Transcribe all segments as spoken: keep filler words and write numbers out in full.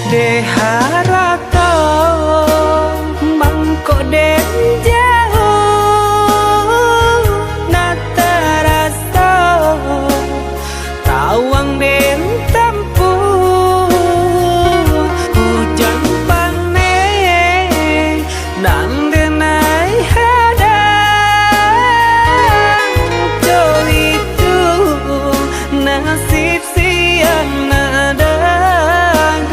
Dek harato mangko den jauah, nak taraso tawang den tampuah. Ujan paneh nan den ai hadang, jo itu nasib siang nak dagang.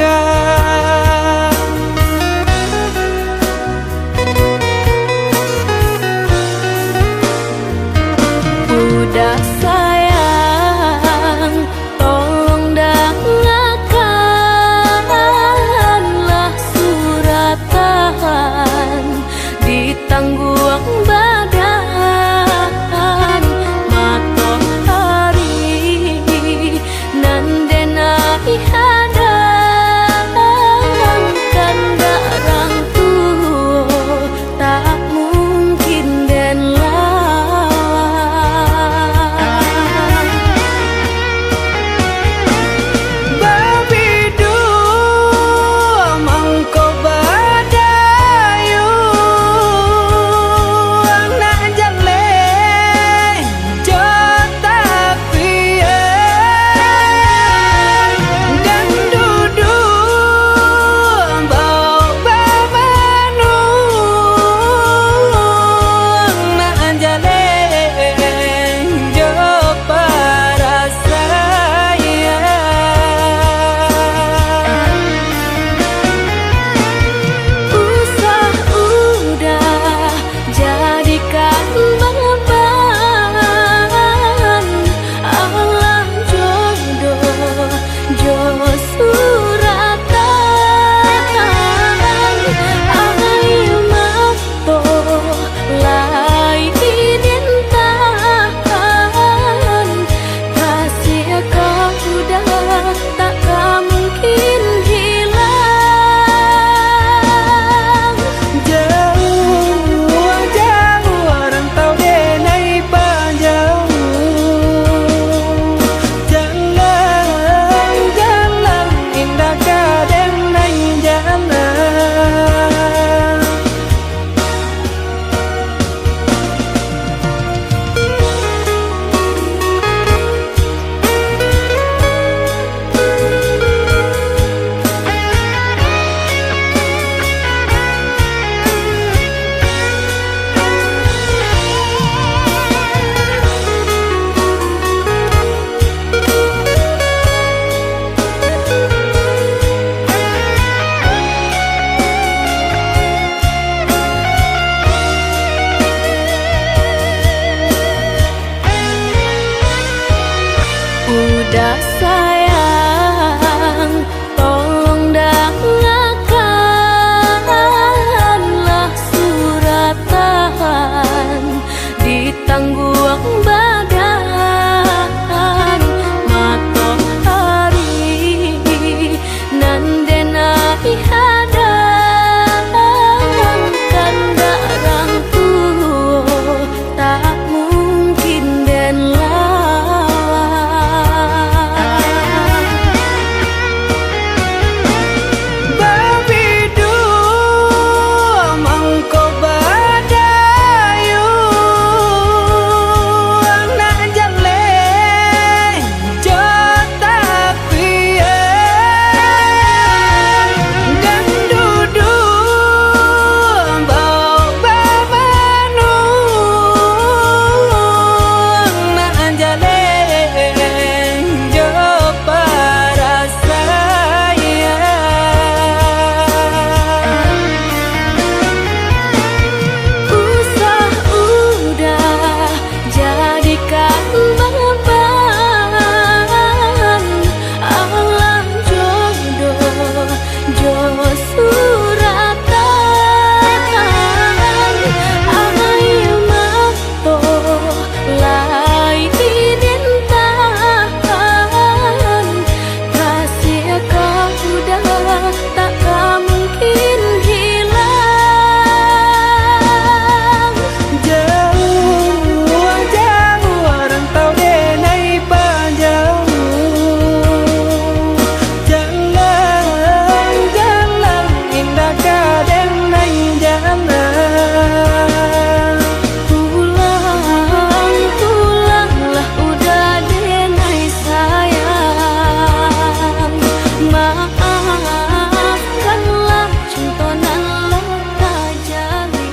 Maafkanlah cinto nan lah tajalin.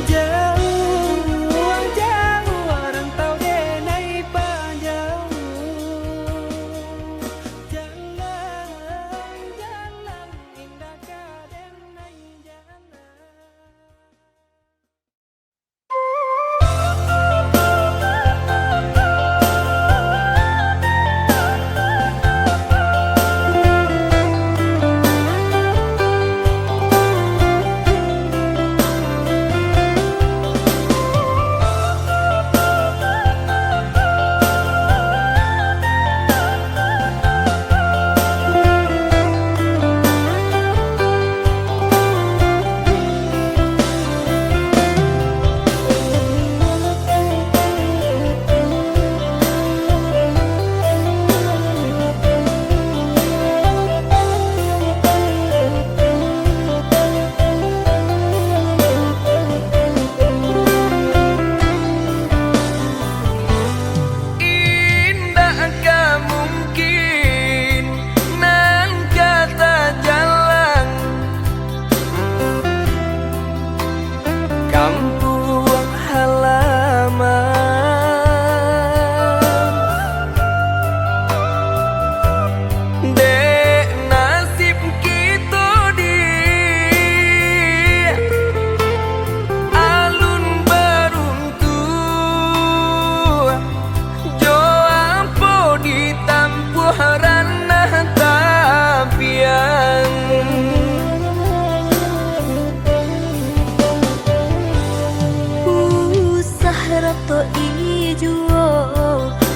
Jauah-jauah rantau denai panjauah. Jalan-jalan indah ka denai jalan. Indak ka mungkin nan ka tajalang kampuang halaman. Dek nasib kito di alun baruntuah, jo ampo ditampuah ranah tapian. Usah rato ijuo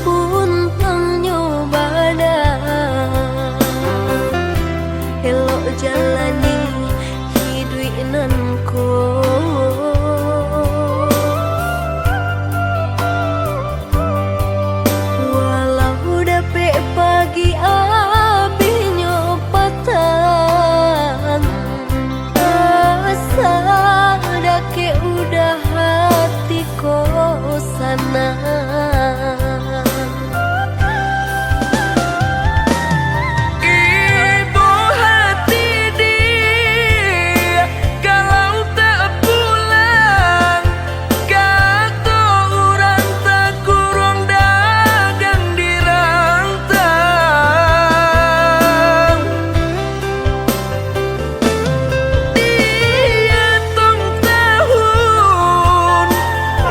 untuangnyo badan, elok jalani hiduik nan ko. Walau dapek pagi abihnyo patan, asa dakek udah hati ko sanang. Ibo hati di kalau tak pulang, kato urang takuruang dagang di rantang. Diatong tahun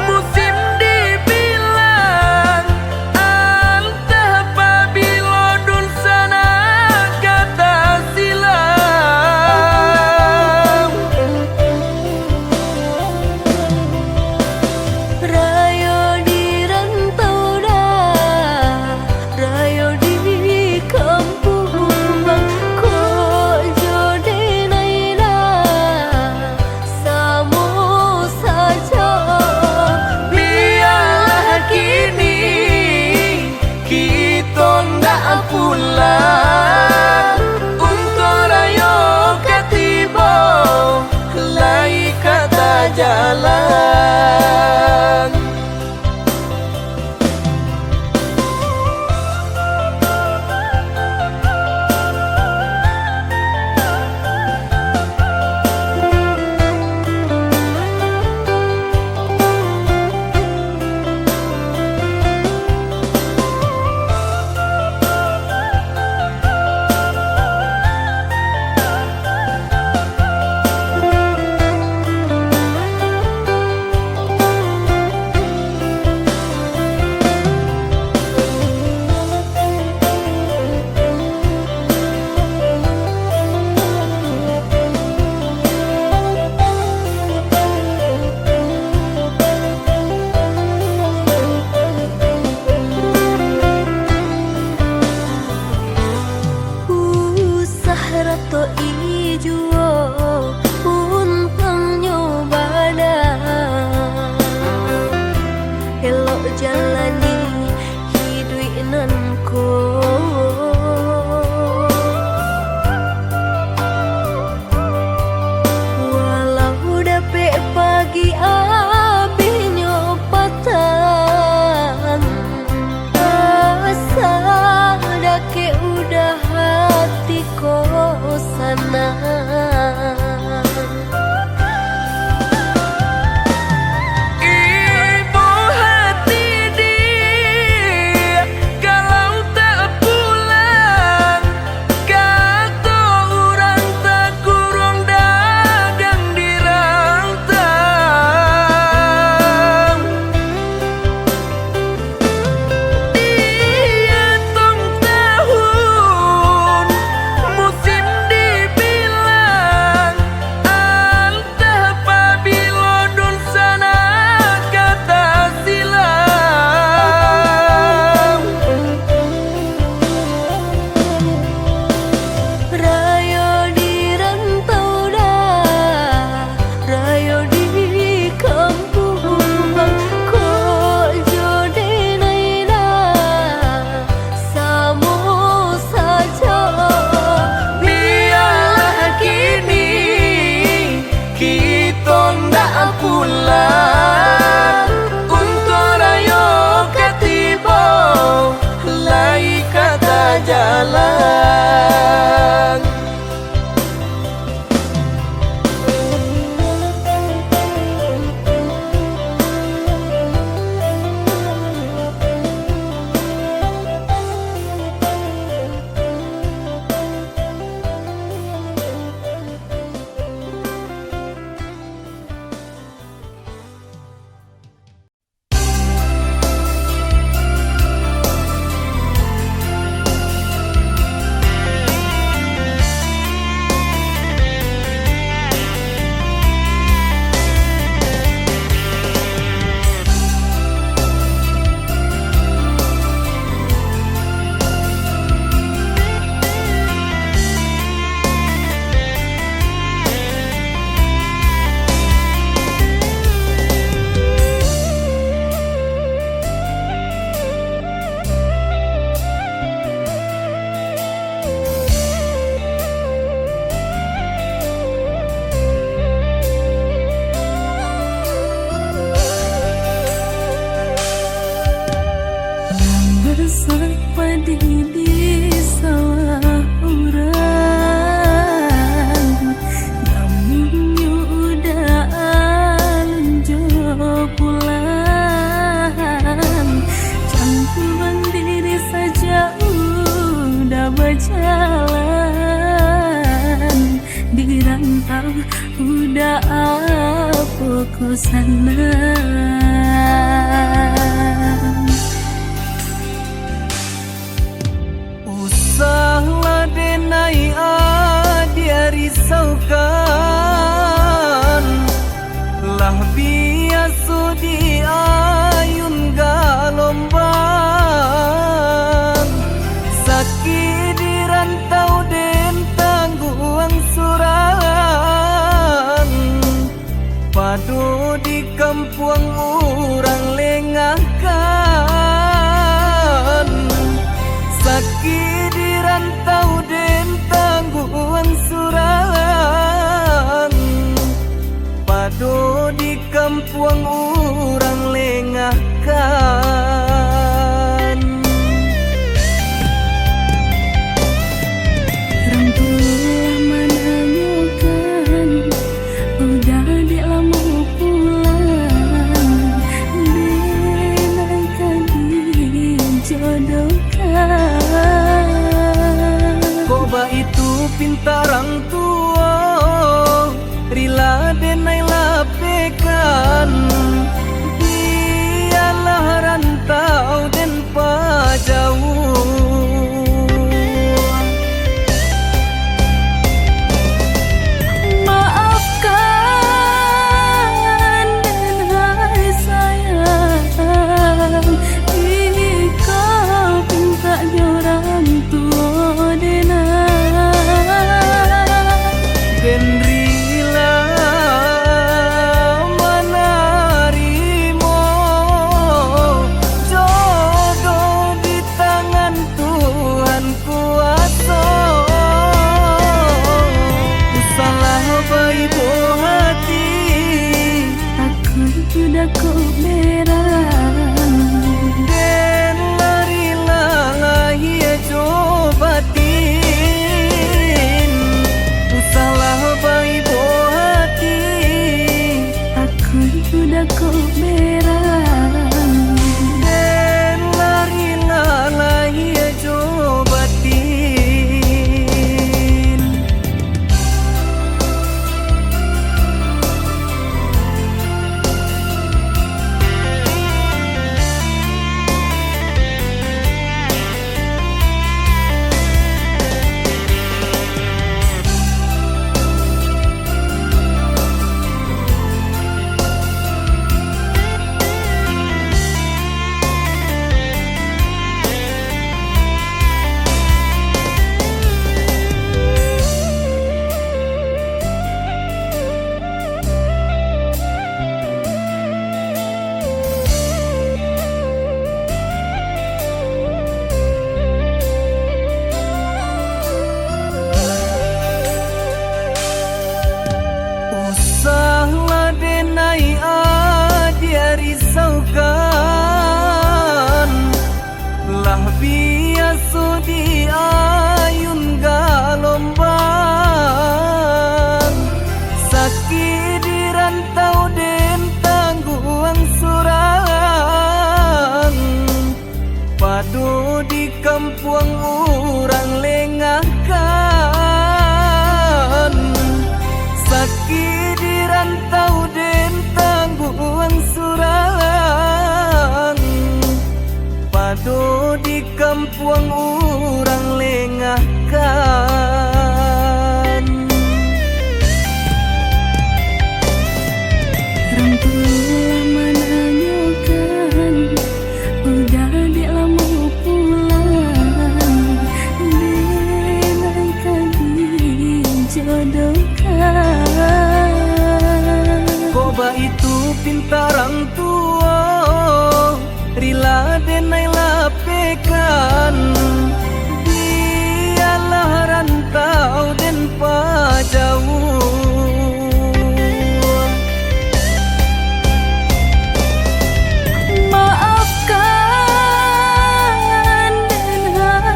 musim dibilang, antah pabilo dunsanak ka tasilang. Rayo di rantau dah, rayo di kampuang, kok jo denai dah, samo sajo. Bialah kini kito ndak pulang, untuak rayo ka tibo, lai ka tajalan. Usah rato ijuo untuangnyo badan, elok jalani hiduik nan ko. Walau dapek pagi abihnyo patan, asa dakek udah Di salah urang, namunnyo udah alun jo pulang. Cangkuang diri sajo udah bajalan, di rantau udah apo ko sanang. Usahlah denai adiak risaukan, lah biaso di ayun galombang. Sakik di rantau den tangguang surang, pado di kampuang urang lengahkan. Sakik di rantau den tangguang surang, pado di kampuang urang lengahkan. Urang tu lah mananyokan, udah dek lamo pulang, denai ka dijodohkan. Kok baitu pinta rang tuo, rila denai lapekan, bialah rantau den pajauah. Maafkan den, hai sayang, iko pintanyo rang tuo denai. Den rila manarimo jodoh di tangan Tuhan kuaso. Usahlah baibo hati, takun tu dako berang. Den lah rila lahia jo batin, usahlah baibo hati, takun tu dako berang. Den lah rila lahia jo batin. Usahlah denai adiak risaukan, lah biaso di ayun galombang, sakik di rantau den tangguang surang, pado di kampuang urang lengahkan, sakik di rantau den tangguang surang, pado di kampuang urang lengahkan. Rang tu lah mananyokan, udah dek lamo pulang, denai ka dijodohkan. Kok baitu pinta rang tuo, rila denai lapekan, bialah rantau den pajauah. Maafkan den,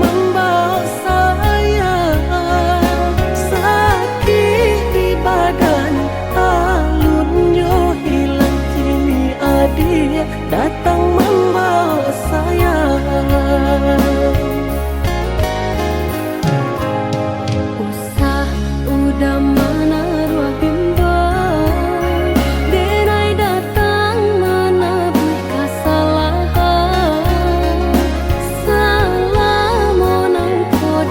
Mambaok sayang, sakik di badan, alunnyo hilang kini adiak datang mambaok sayang. Usah udah manaruah bimbang, denai datang manabuih kasalahan. Salamo nangko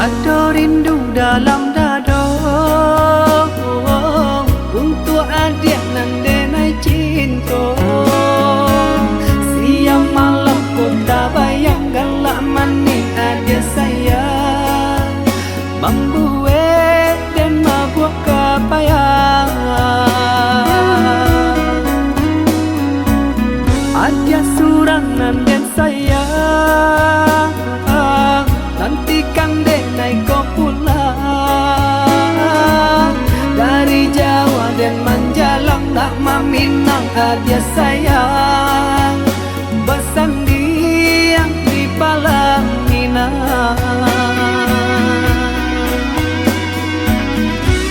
Ado rindu dalam dado, untuak adiak nan denai cinto. Siang malam ko tabayang, galak manih adiak sayang, mambuek den mabuak kapayang. Adiak surang nan den sayang, nantikan denai ko pulang. Dari jauah den manjalang, nak maminang adiak sayang, basandiang di palaminan.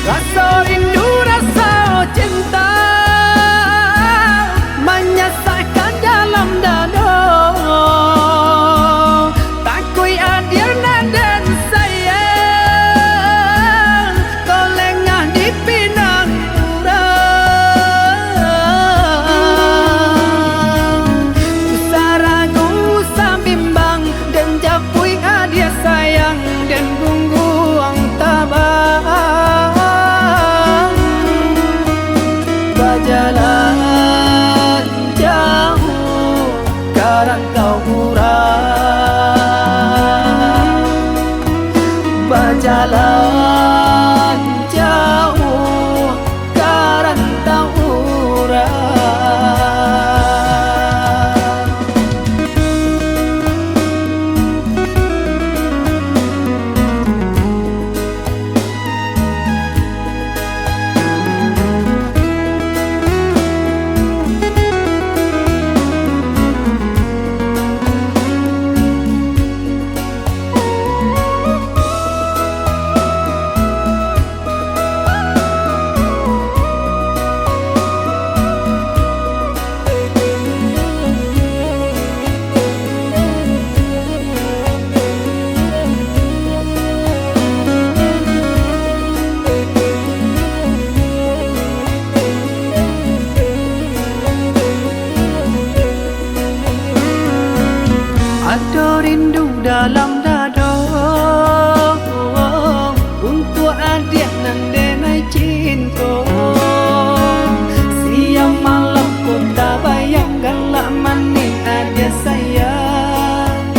Raso rindu, raso cinta, manyasakkan dalam dado. Takuik adiak nan den sayang, ko lengah dipinang urang. Usah ragu, usah bimbang, den japuik adiak sayang, den gungguang tabang. Bajalan jauah ka rantau urang, bajalan jauah ka rantau urang. Ado rindu dalam dado, untuak adiak nan denai cinto. Siang malam ko tabayang, galak manih adiak sayang,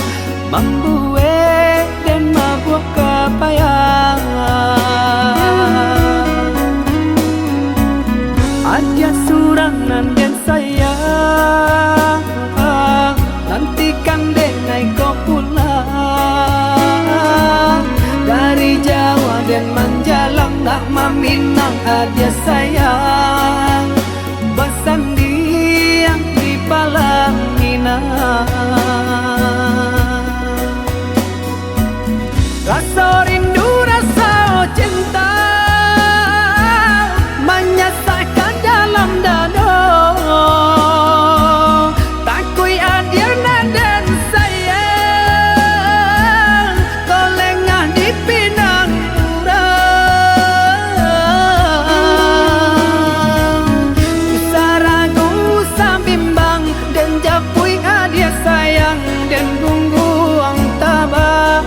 mambuek den mabuak kapayang. Adiak surang nan den sayang, nantikan denai ko pulang. Dari jauah den manjalang, nak maminang adiak sayang, basandiang di palaminan. Raso rindu, raso cinta, manyasakkan dalam dado. Takuik adiak nan den sayang, ko lengah dipinang urang. Usah ragu, usah bimbang, den japuik adiak sayang, den gungguang tabang.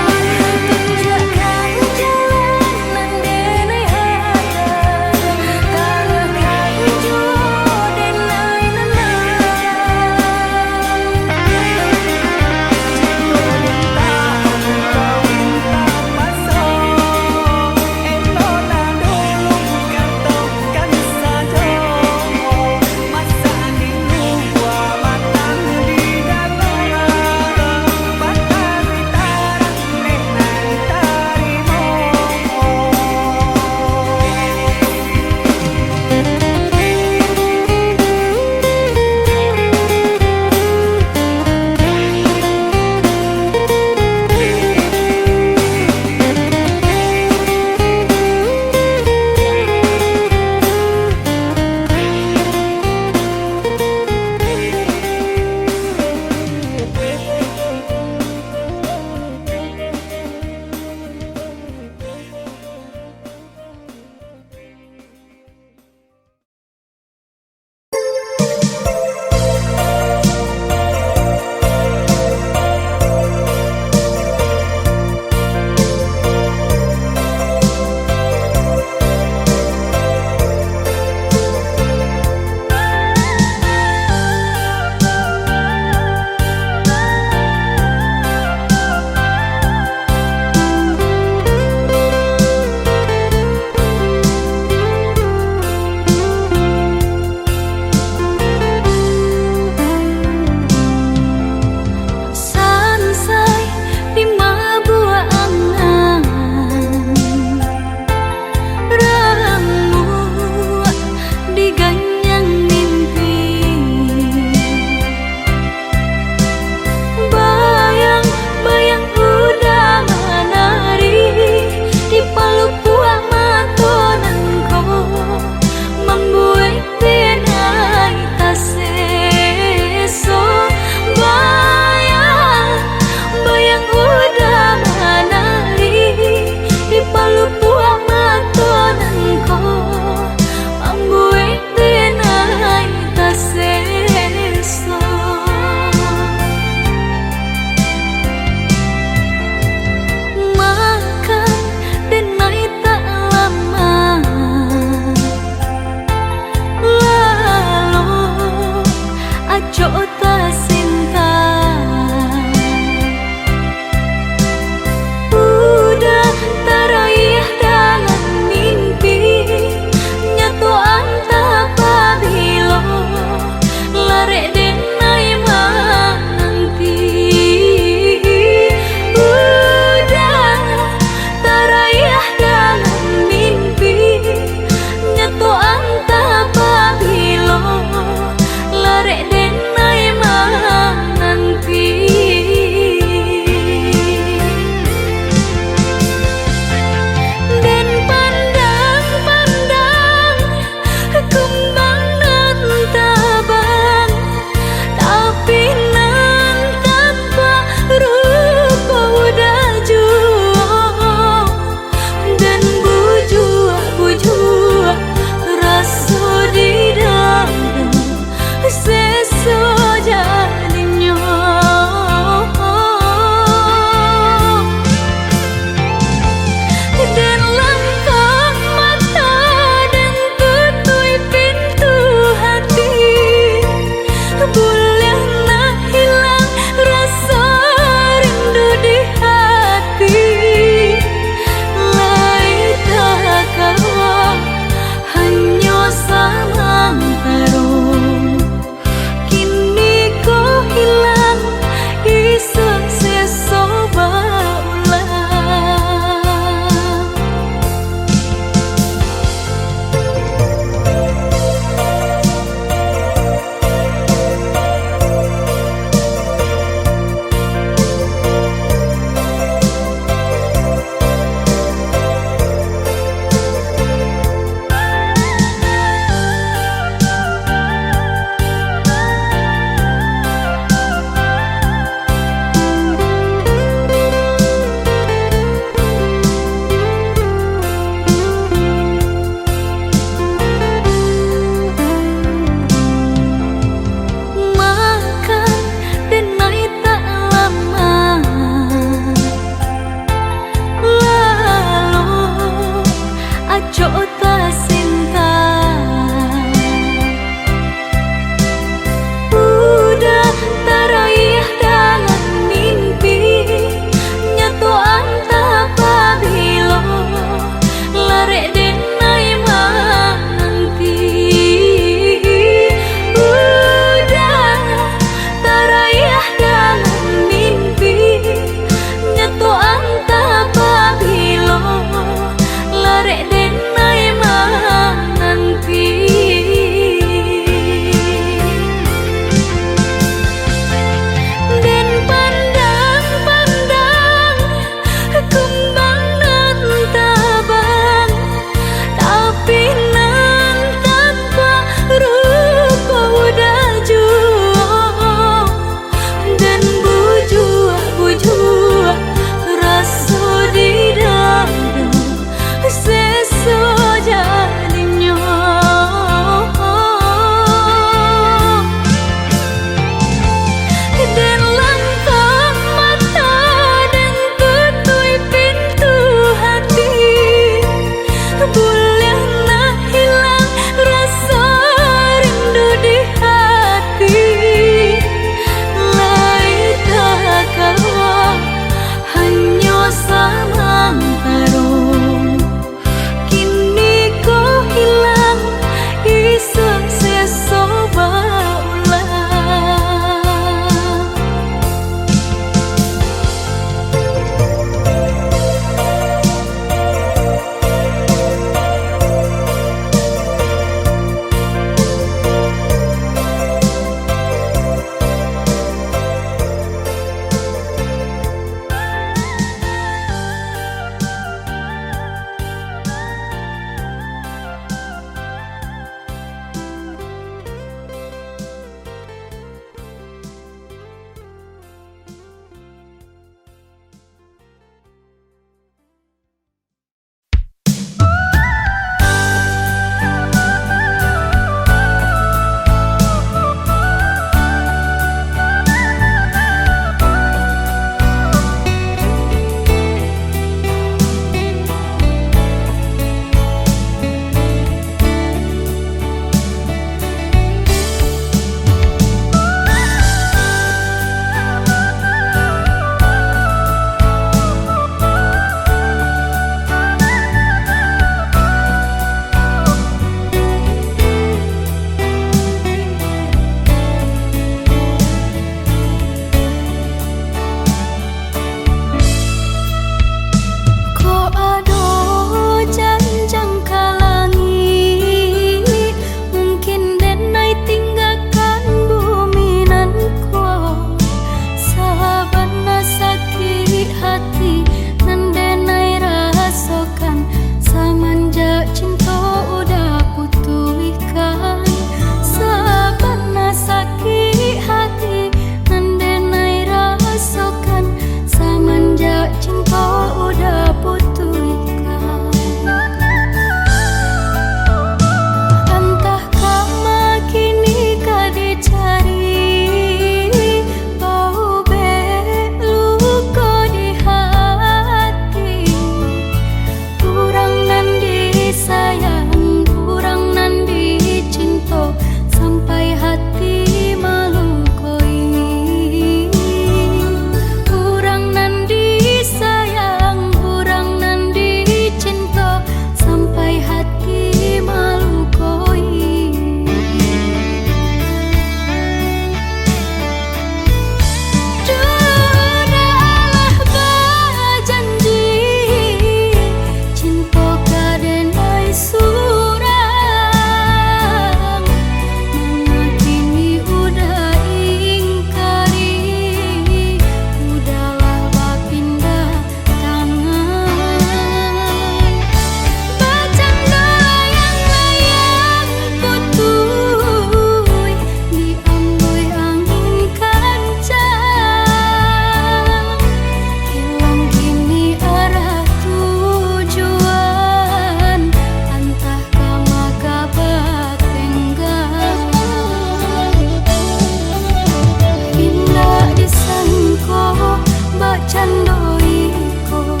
Cando iko,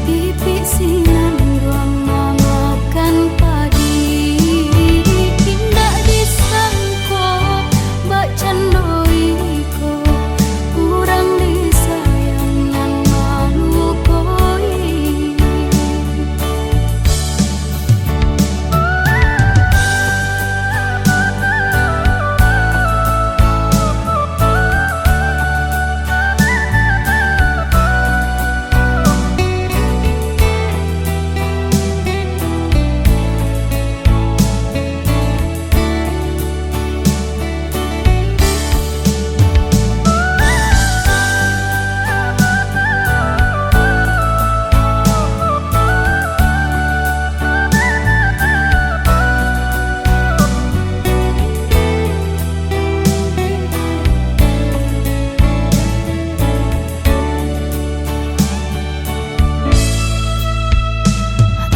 pipik sinan duang mamakan padi. Indak disangko, bak cando iko, urang disayang nan malukoi.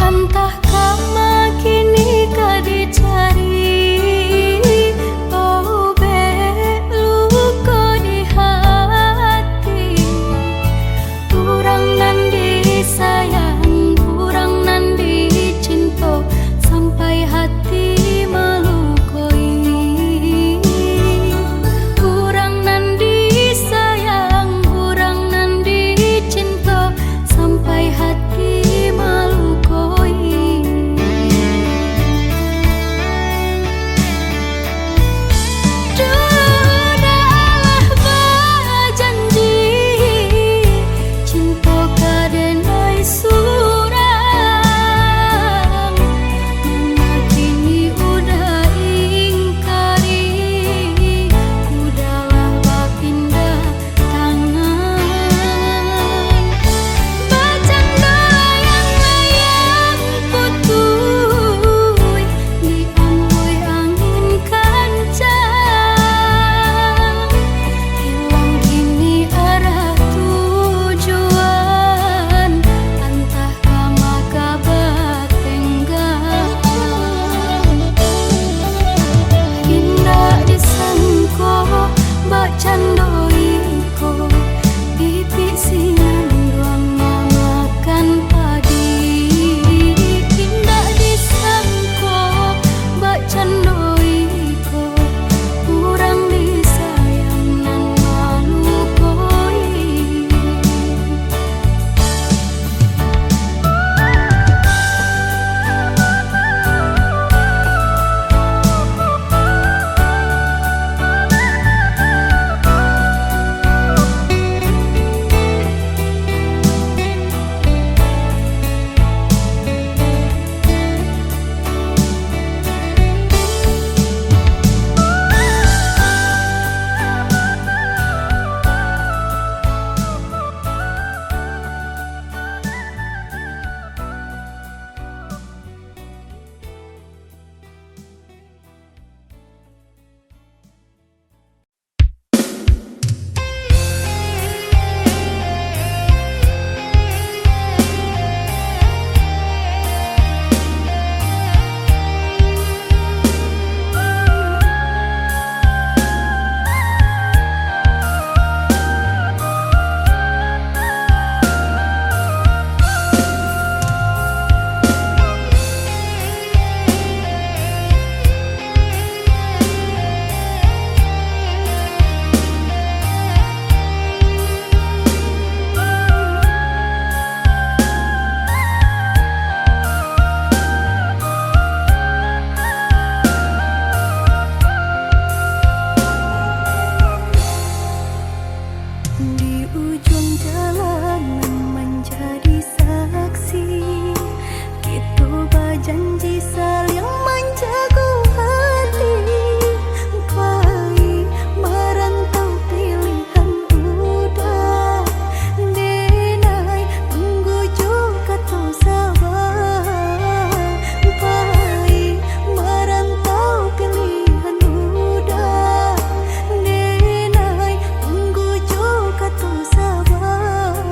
Antah kama kini ka dicari, paubek luko di hati. Urang nan disayang, urang nan dicinto, sampai hati malukoi. Urang nan disayang, urang nan dicinto, sampai hati malukoi. Dudah lah bajanji, cinto ka denai surang. Manga kini udah ingkari, udahlah bapindah tangan. Bacando layang-layang putuih, diambuih angin kancang. Hilang kini arah tujuan, antah kama ka batenggang. Indak disangko, bak cando iko, pipik sinan duang mamakan padi. Indak disangko, bak cando iko, urang disayang nan malukoi. Di ujuang jalan nan manjadi saksi, kito bajanji saliang manjago hati. Pai marantau pilihan udah, denai tunggu jo kato saba. Pai marantau pilihan udah, denai tunggu jo kato saba.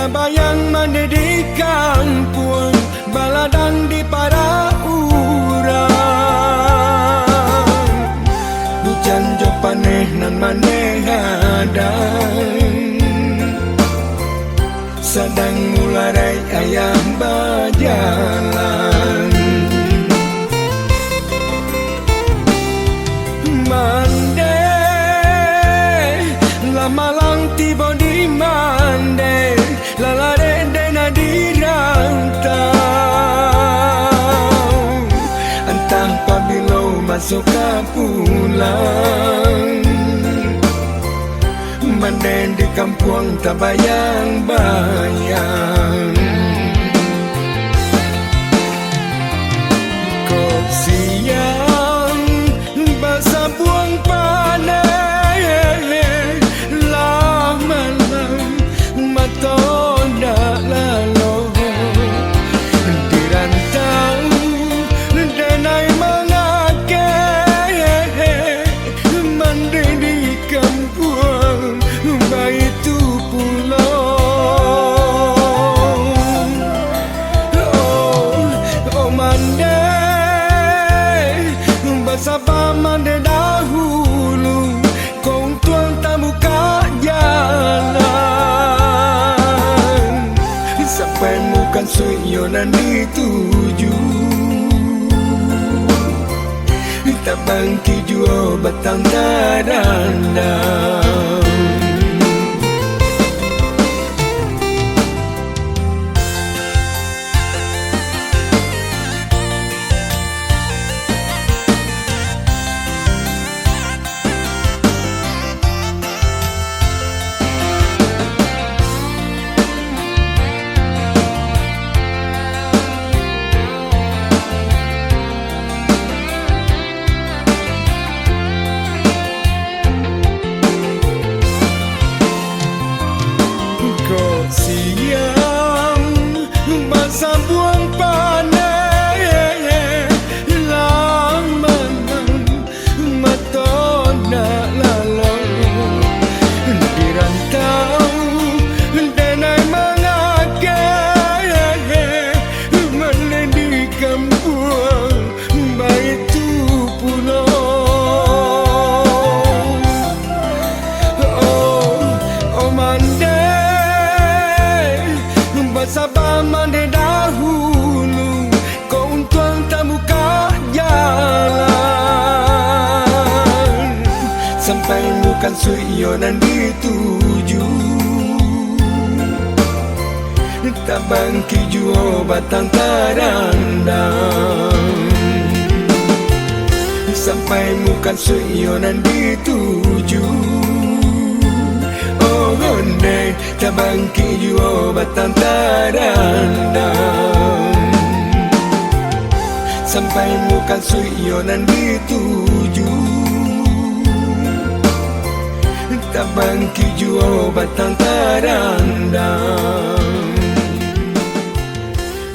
Bayang mandi di kampuang, baladang di parak urang. Ujan jo paneh nan maneh hadang, sadang mularai ayah bajalan. Mande, lah malang tibo di mande, lah lareh dek nan di rantau. Antah pabilo masuak ka pulang, mande di kampuang tabayang-bayang. Kok siang basabuang paneh, lah malam mato ndak lalok. Di rantau denai mangakeh, mande di kampuang baitu pulo. Oh, oh mande, basaba mande dahulu, kok untuang tabukak jalan, sampai mukasuik iyo nan dituju. Tabangkik juo batang tarandam. Kok siang basabuang paneh, lah malam mato ndak lalok. Di rantau denai mangakeh, mande di kampuang baitu pulo. Oh, oh mande, basaba mande dahulu, kok untuang tabukak jalan, sampai mukasuik iyo nan dituju. Tabangkik juo batang tarandam, sampai mukasuik iyo nan dituju. Oh, ondeh, tabangkik juo batang tarandam, sampai mukasuik iyo nan dituju. Tabangkik juo batang tarandam,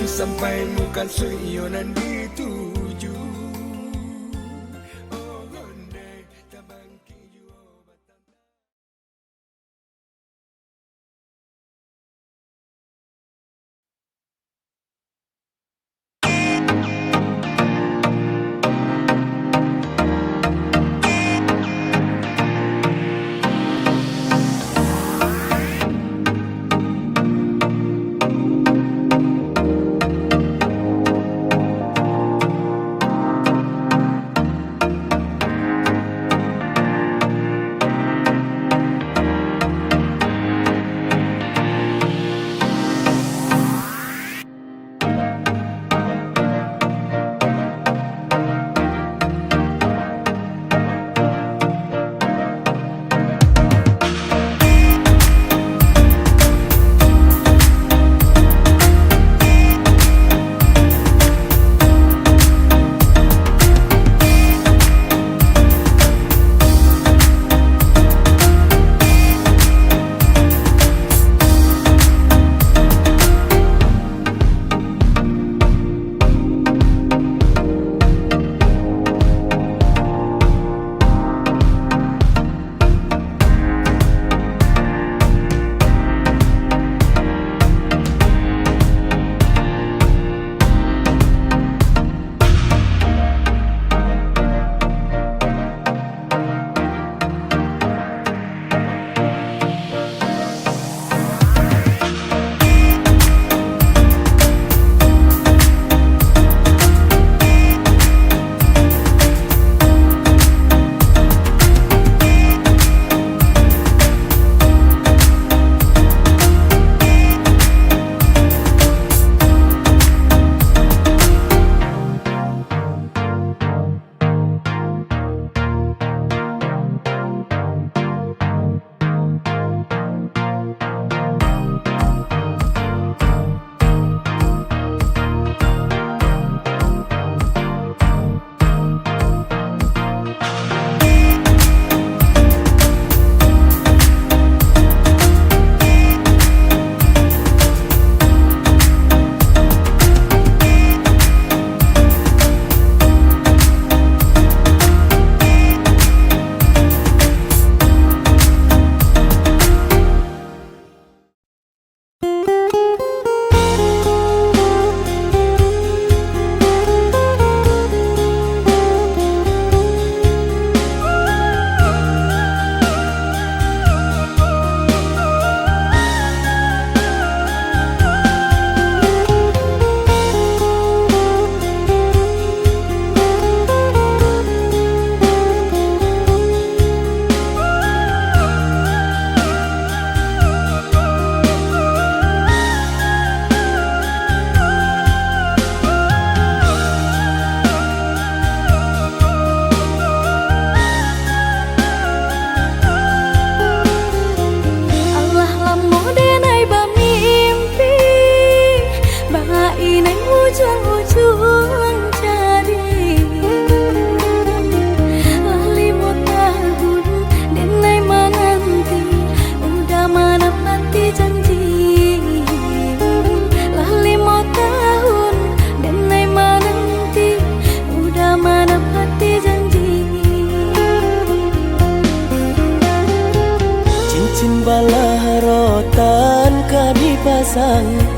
sampai mukasuik iyo nan dituju. Oh, ondeh, tabangkik juo batang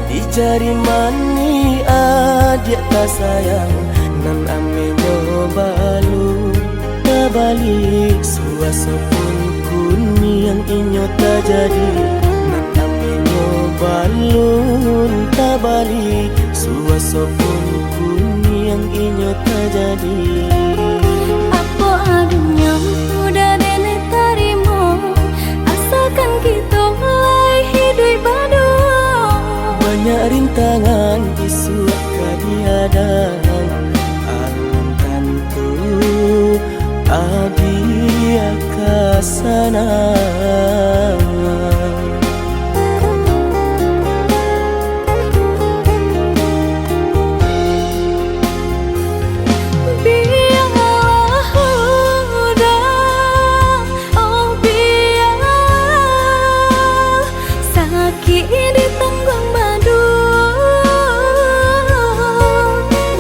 Di jari manih adiak tasayang, nan ameh nyo balun tabalik. Suaso pun kuniang inyo tajadi, nan ameh nyo balun tabalik. Suaso pun kuniang inyo tajadi. Apo adonyo udah denai tarimo, asakan kito lai hiduik baduo. Banyak rintangan isuak ka dihadang, alun tantu adiak ka sanang. Bialah udah, oh bialah, sakik ditangguang baduo.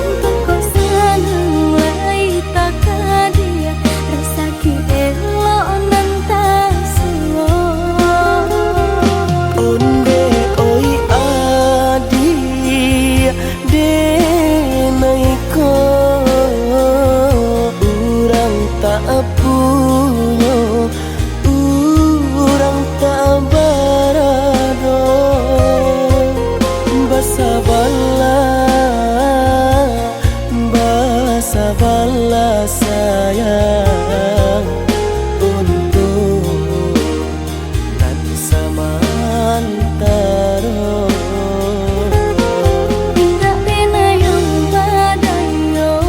Untuak ko sanang lai takadiak, rasaki elok nan tasuo. Ondeh oi adiak, denai ko urang tak punyo, urang tak barado. Basabalah, basabalah sayang, untuak nan samantaro. Indak pernah yang badayo,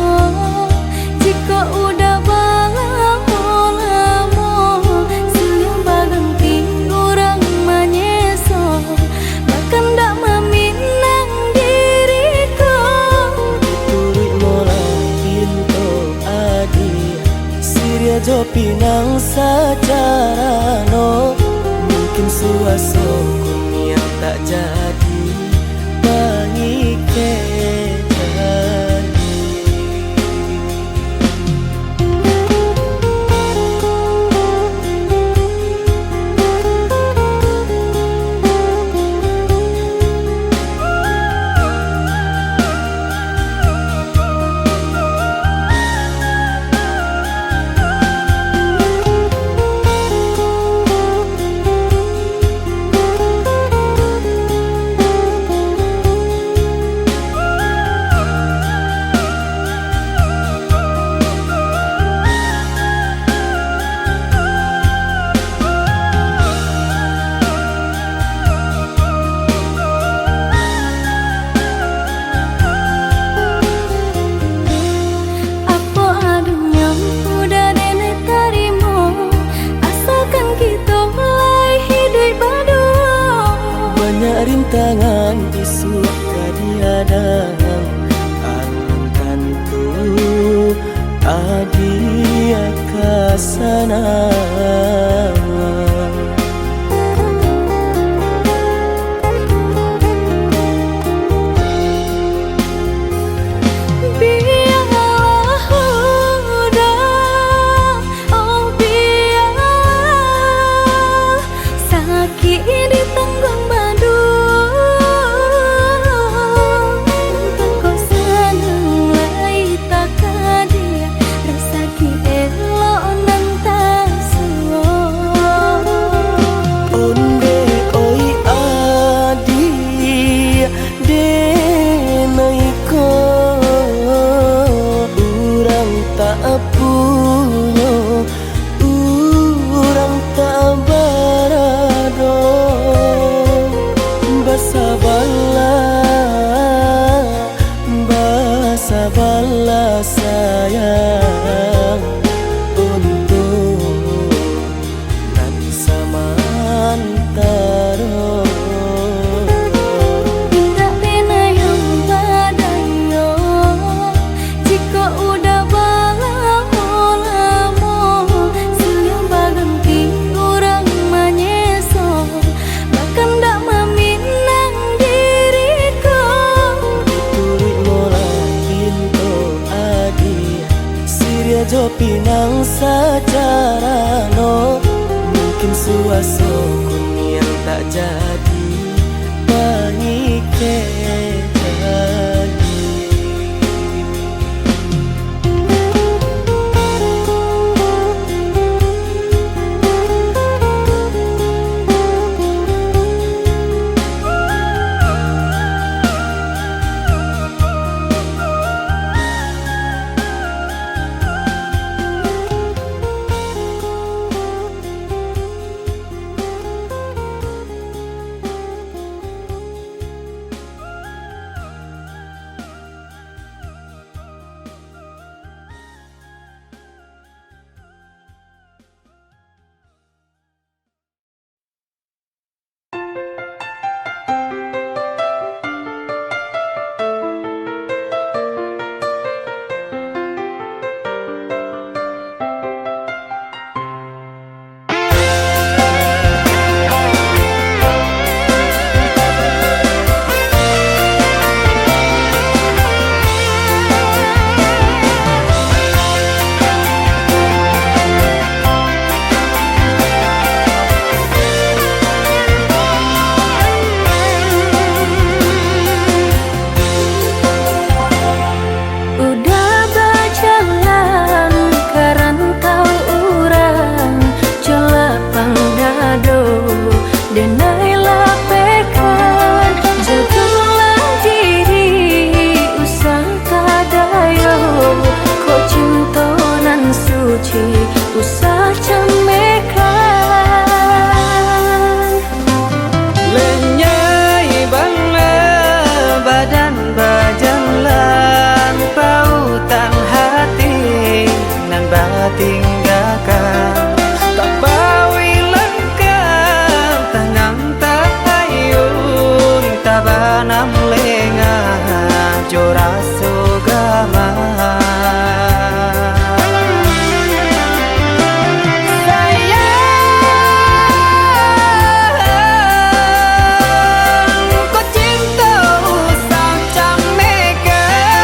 jikok udah balamo-lamo, silih baganti urang manyeso, bakandak maminang diri ko. Dituruik molah pinto adiak, siriah jo pinang sacarano, mungkin suaso kuniang tak jadi pangikek. Apo adonyo udah denai tarimo, asakan kito lai hiduik baduo. Banyak rintangan isuak ka dihadang, alun tantu adiak ka sanang. Bialah udah, oh bialah, sakik ditangguang baduo. Untuak ko sanang lai takadiak, rasaki elok nan tasuo. Ondeh oi adiak, denai ko urang tak punyo, urang tak barado. Basabalah, basabalah sayang, untuak nan samantaro. Indak pernah yang badayo, jikok udah balamo-lamo, silih baganti urang manyeso, bakandak maminang diri ko. Dituruik molah pinto adiak, siriah jo pinang sacarano, mungkin suaso kuniang tak jadi pangikek. raso gamang. Sayang, ko cinto usah camehkan,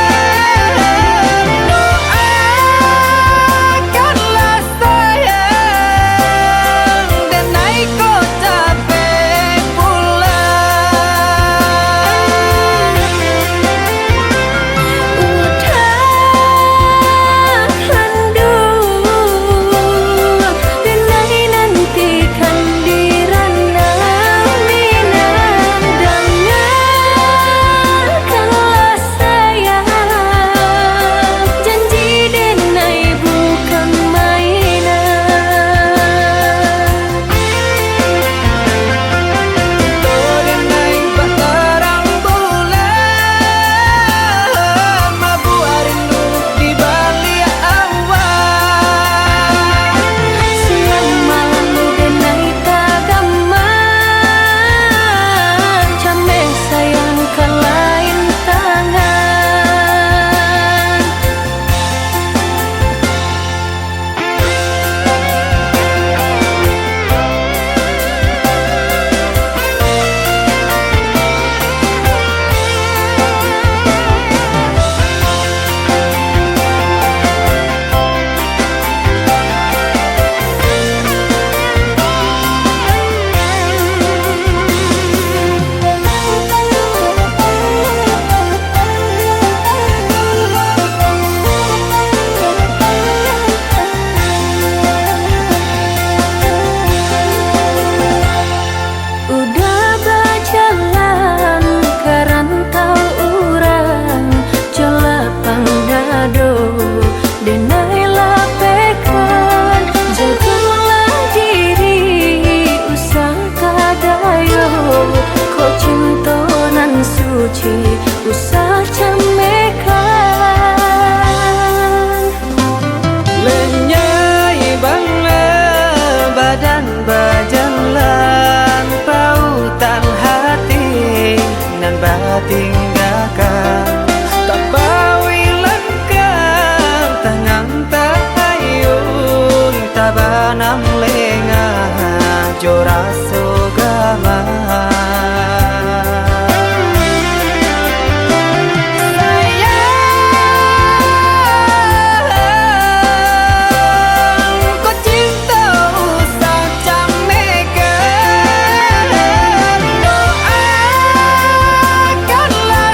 doakanlah sayang, denai ko capek pulang. Udah kanduang, denai nantikan di ranah Minang. Dangakanlah sayang, janji denai bukan mainan. Cinto denai bak tarang bulan, mabuak rindu di baliak awan. Siang malam denai tagamang, cameh sayang ka lain tangan. Udah bajalan ka rantau urang, jo lapang dado denai lapehkan. Jagolah diri, usah tadayo, kok cinto nan suci usah camehkan. Lenyai bana badan bajalan, pautan hati nan batinggakan. Tabawik langkah, tangan taayun, tabanam lengah jo raso gamang. Sayang, ko cinto usah camehkan, doakanlah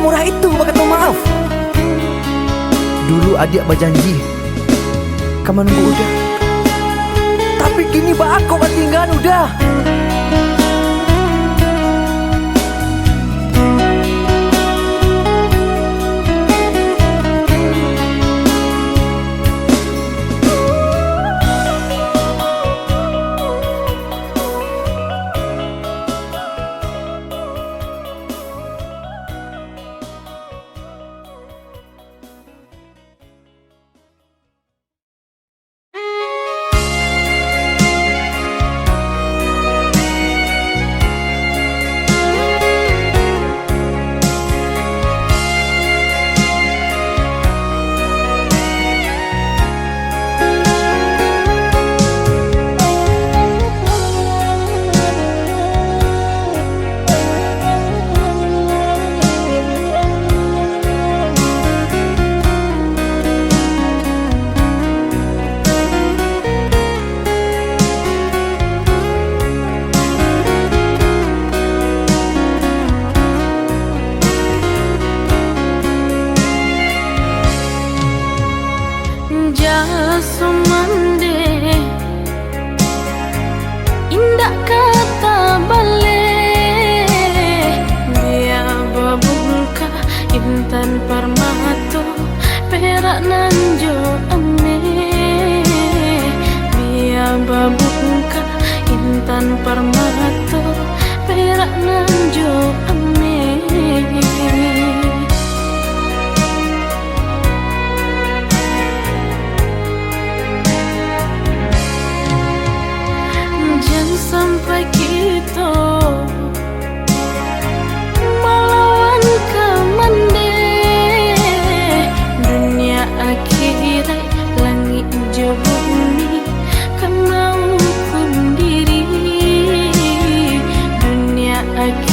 Murah itu bakato maaf. Dulu adiak bajanji ka manunggu Uda, tapi kini baa kok batinggaan Uda. Jaso mandeh, indak ka tabaleh. Bia babungkah intan parmato, perak nan jo ameh. Bia babungkah intan parmato, perak nan jo ameh. Jan sampai kito malawan ka mandeh. Dunia akhirat, langik jo bumi, ka maukum diri. Dunia akhirat,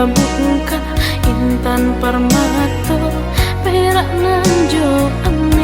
Bungkah intan parmato, perak nan jo ameh.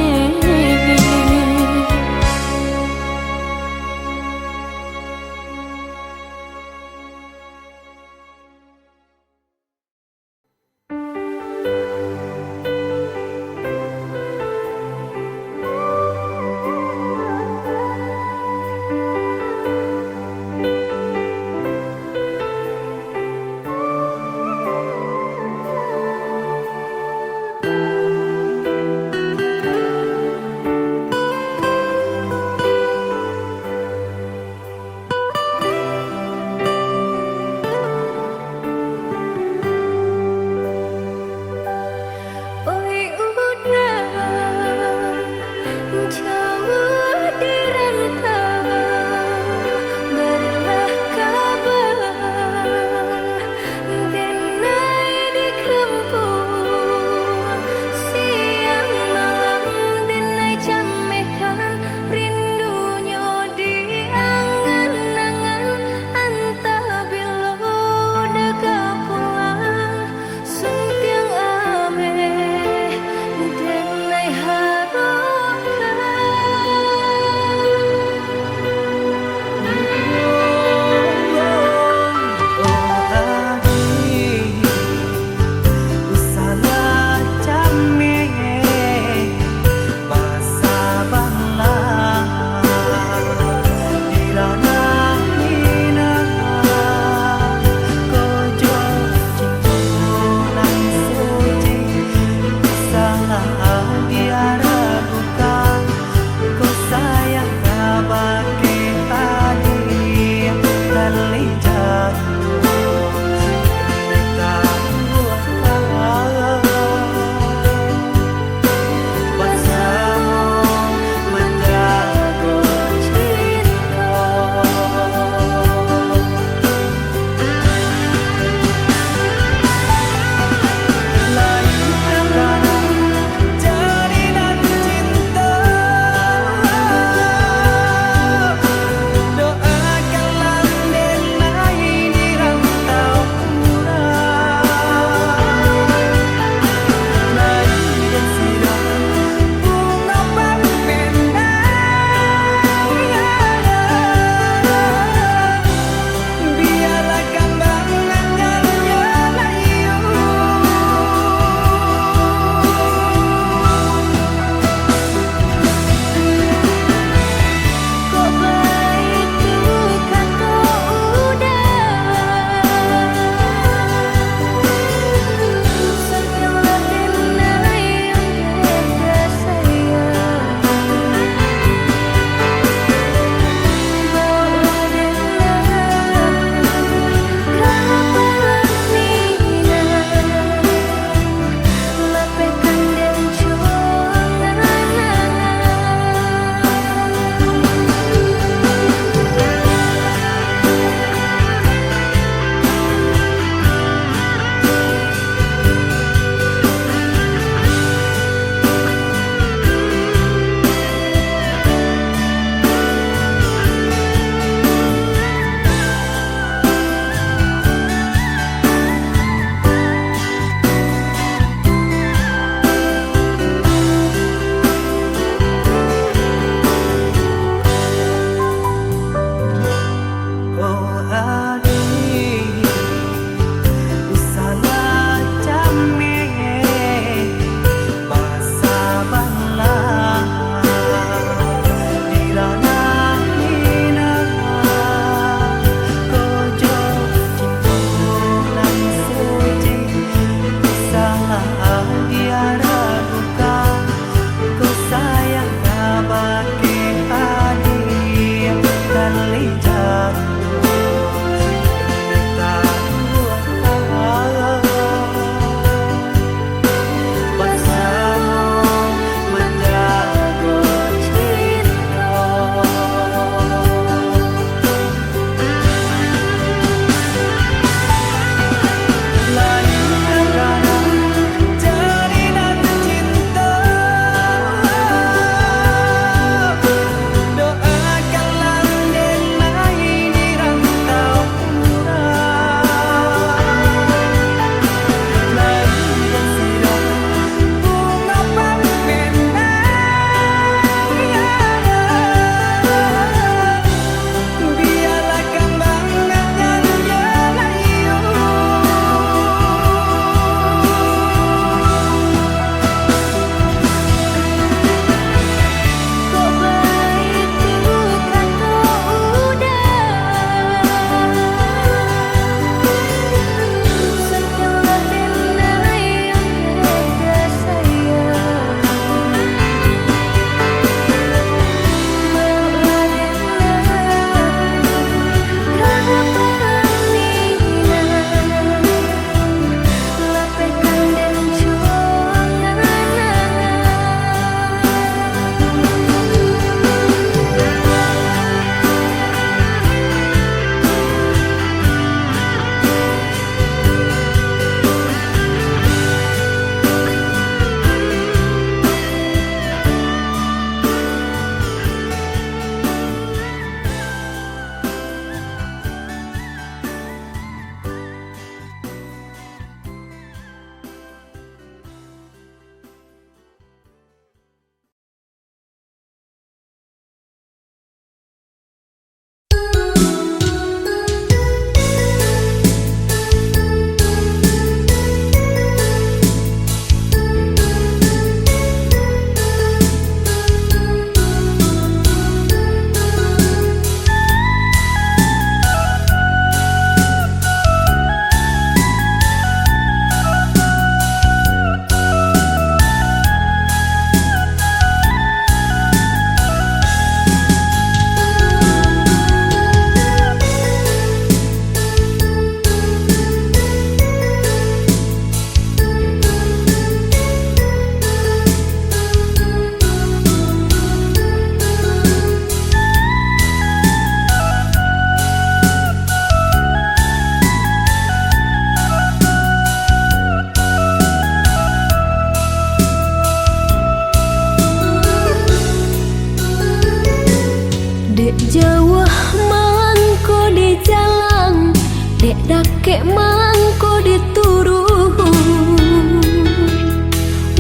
Dakek mangko dituruh,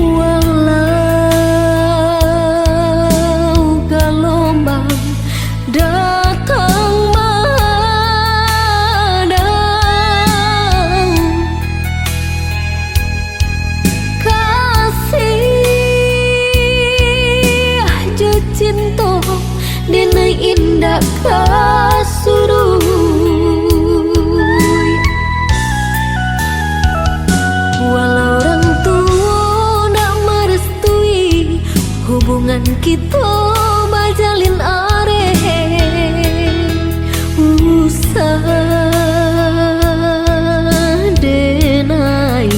walau galombang datang madang. Kasih jo cinto, denai indak ka suruik. Walau urang tuo ndak marestui, hubungan kito bajalin areh. Usah denai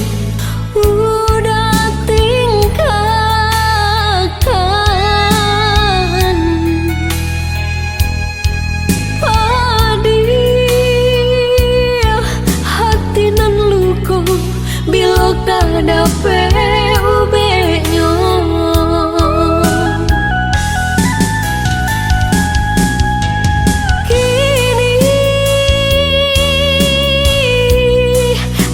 udah tinggakan. Padiah hati nan luko, bilo ka dapek ubeknyo. Kini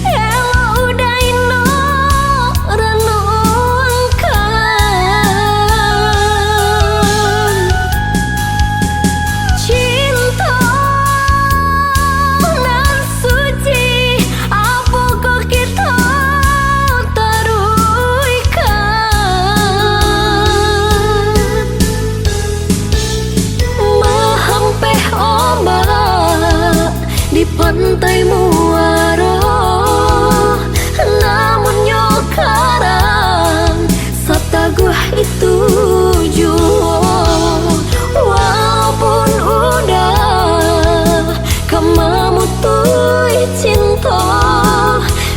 elok udah inok ranongkan. Cinto nan suci, apokoh kito taruihkan? Mahampeh ombak di pantai muaro, namunnyo karang sataguah itu juo. Walaupun udah ka mamutuih cinto,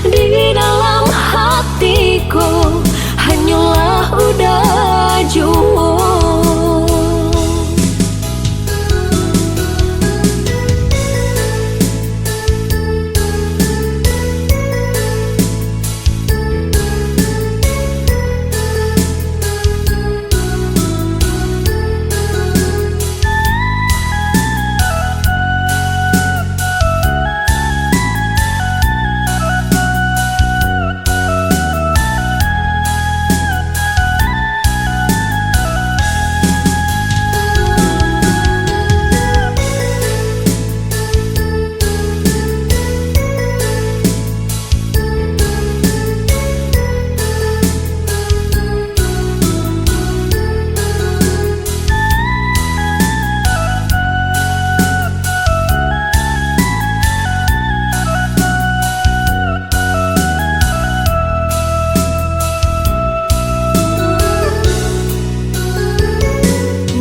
di dalam hati ko hanyolah udah juo.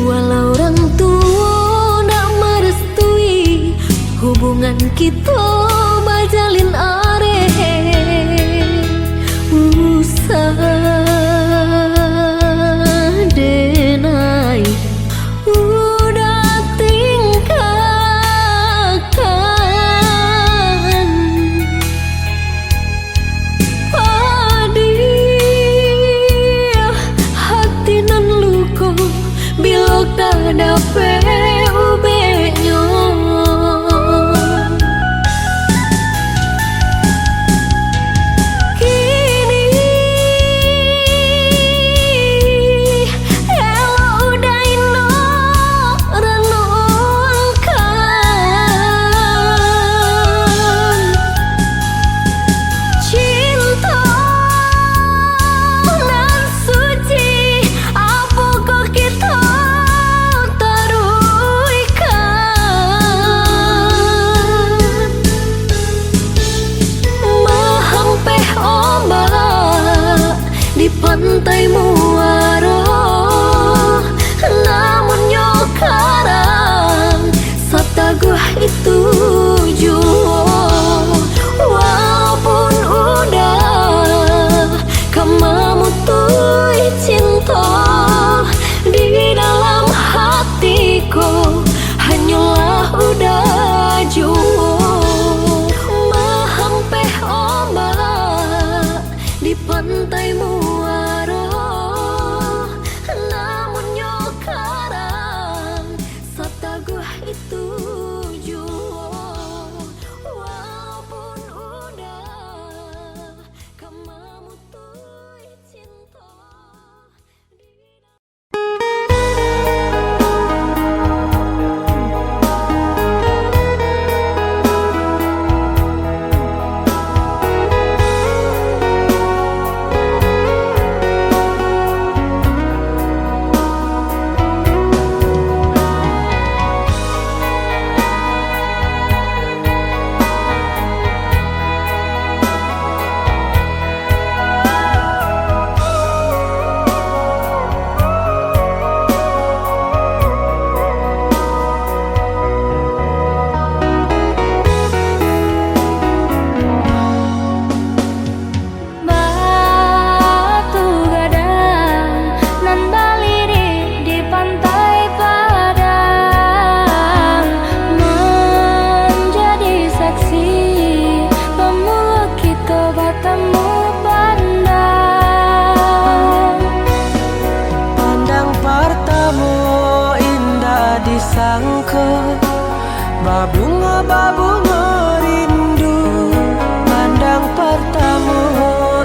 Walau urang tuo ndak marestui, hubungan kito bajalin areh. Usah denai udah tinggakan. Padiah hati nan luko, bilo ka dapek ubeknyo. Kini elok udah inok ranongkan. Cinto nan suci, apokoh kito taruih Ko babungo-babungo rindu, pandang partamo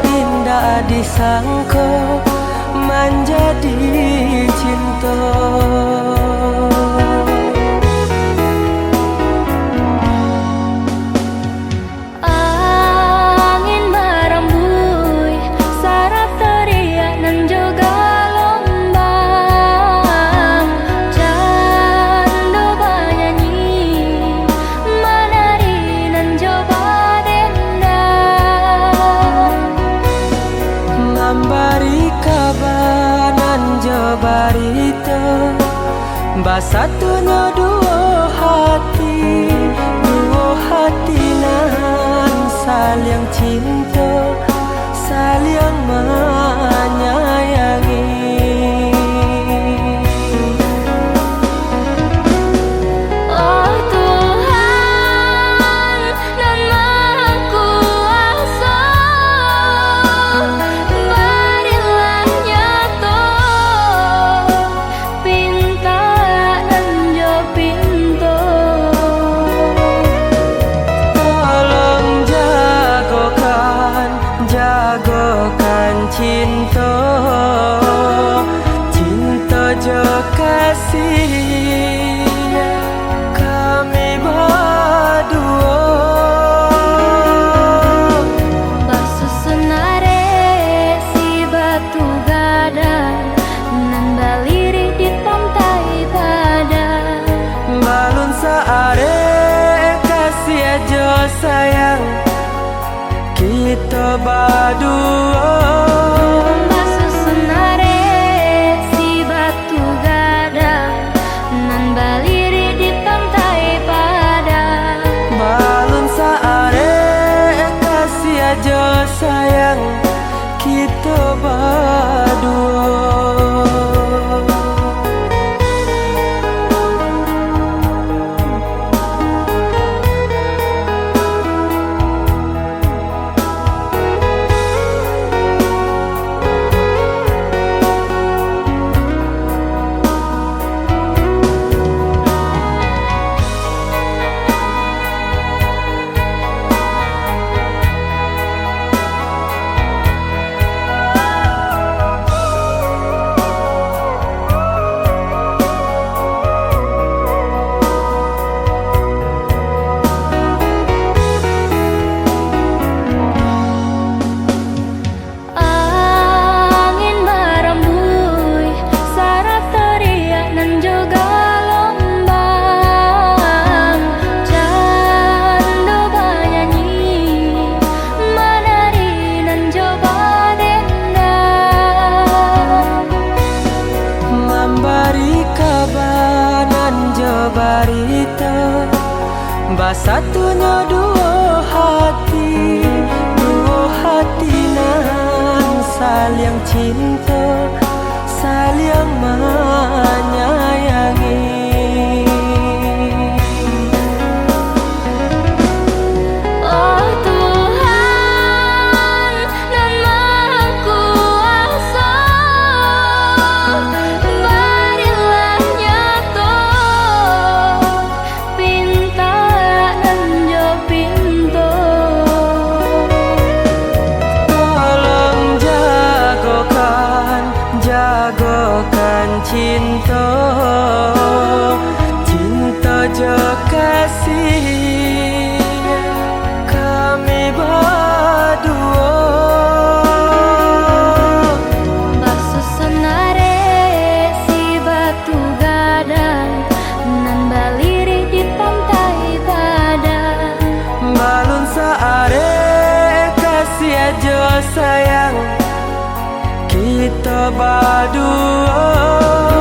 indak disangko manjadi cinto. Angin barambuih, sarato riak nan jo galombang, cando banyanyi, manari nan jo badendang. Mambari kaba nan jo barito, basatunyo duo hati, duo hati nan saliang cinto, saliang manyayangi. Oh Tuhan, nan Maha Kuaso, barilah nyato pintak nan jo pinto. Tolong jagokan, jagokan cinto, cinto jo kasih kami baduo. Basusun arek si batu gadang, nan balirik di pantai Padang. Balun saarek kasih jo sayang, kito baduo. Basusun arek si batu gadang, nan balirik di pantai Padang. Balun saarek kasih jo sayang, kito baduo. Angin barambuih, sarato riak nan jo galombang, cando banyanyi, manari nan jo badendang. Mambari kaba nan jo barito, basatunyo duo hati, duo hati nan saliang cinto, saliang manyayangi. Oh Tuhan, nan Maha Kuaso, barilah nyato pintak nan jo pinto. Tolong jagokan, jagokan cinto, cinto jo kasih kami baduo. Basusun arek si batu gadang, nan balirik di pantai Padang. Balun saarek kasih jo sayang, kito baduo.